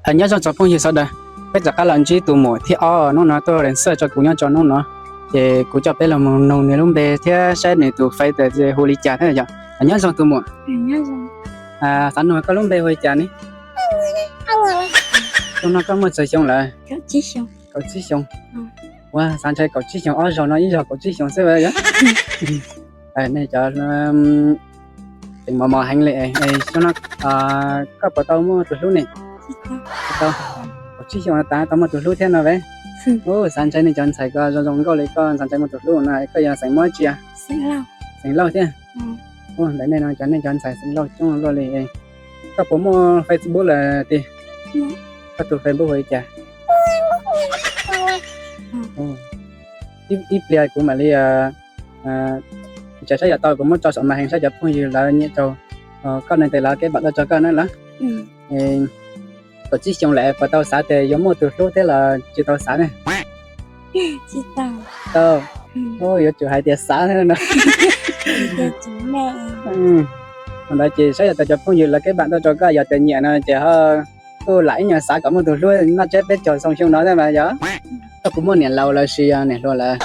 Nyob zoo tsoom phooj ywg sawv daws, peb rov qab los ntsib tus muam thib ob hnub no tuaj lees xaj rau kuv nyob rau hnub no, ces kuv coj peb los mus nug nws lub npe thiab saib nws tus Face hu li cas thiab yom. Nyob zoo tus muam. Xav nug koj lub npe hu li cas ne? Xyoo no koj muaj txog xyoo lawm? Kaum tsib xyoo. Ua, xav ntshai kaum tsib xyoo ob zaug no ib zaug kaum tsib xyoo xwb yom. Nej cov tseem mos mos heev li, xyoo no koj puas tau muaj tus hlub ne? Tau. Kaum tsib xyoo no tas tau muaj tus hlub thiab no ve. Xav ntshai nej cov ntxhais ko zoo zoo nkauj li koj xav ntshai muaj tus hlub no. Koj yog xeem Hmoob tsi? Xeem Lauj thiab. Ntawm nej no cov nej cov ntxhais xeem Lauj coob luaj li. Koj puas muaj Facebook lawm tiag? Koj tus Facebook hu li cas? Ib pliag kuv mam li ntsia saib yog tau kuv muab tso saum màn hình saib cov phooj ywg lawv nyiam rau koj no tes lawv kev pam tuaj rau koj na lawm. Kaum tsib xyoo lawm puas tau xav tias yuav muaj tus hlub thiab los tsis tau xav ne? Tau, yuav tsum hais tias xav no. Ntawd ces saib yog tau cov phooj ywg lawv kev pam tuaj rau koj yog tias nyiam no ces ho kuj lam ib nyuag xav kom muaj tus hlub noj tsiab peb caug xyoo no thiab mas yog. Koj puas muaj niam laus lossis yog niam hluas lawm?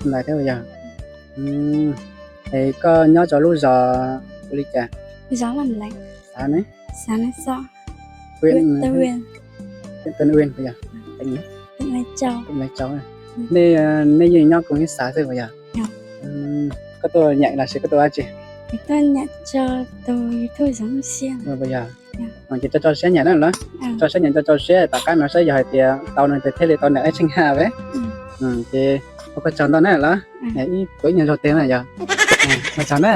Ntawd thiab yog. Es koj nyob rau lub zos hu li cas? Xav ne? Nej, nej yeej nyob koom ib xav xwb puas yog? Koj tuaj nyaim lossis koj tuaj ua dab tsi? Puas yog? Ces tso tso siab nyiam na lawm, tso siab nyiam tso tso siab tom qab no saib yog hais tias tau no ces thiaj li tau nws ib tsheej ha ve. Ces ua koj tsaug ntau na lawm, ib puas ib nyuag zaug tes na yog. Ua tsaug na.